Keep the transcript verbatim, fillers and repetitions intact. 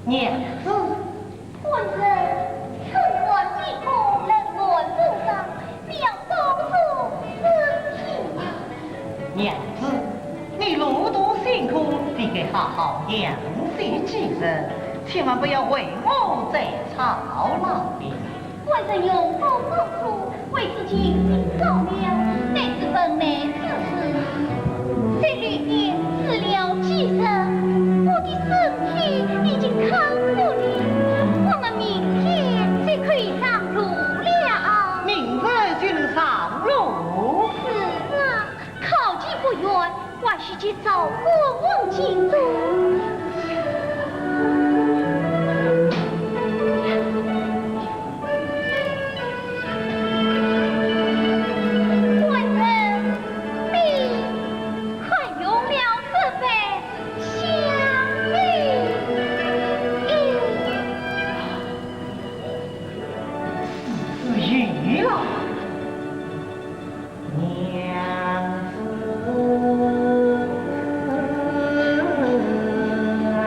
娘子。官人，春官进宫，冷暖风霜，你要多注意。娘子，你路途辛苦，你该好好养息几日，千万不要为我再操劳了。 官人用功付出，为自己尽到了，乃是分内之事。这旅店住了几日，我的身体已经康复了，我们明天就可以上路了。明日就能上路？是啊， 考期不远，还需去照顾王金珠。官人，你快用了这杯香蜜。是，是，有了。 娘子啊。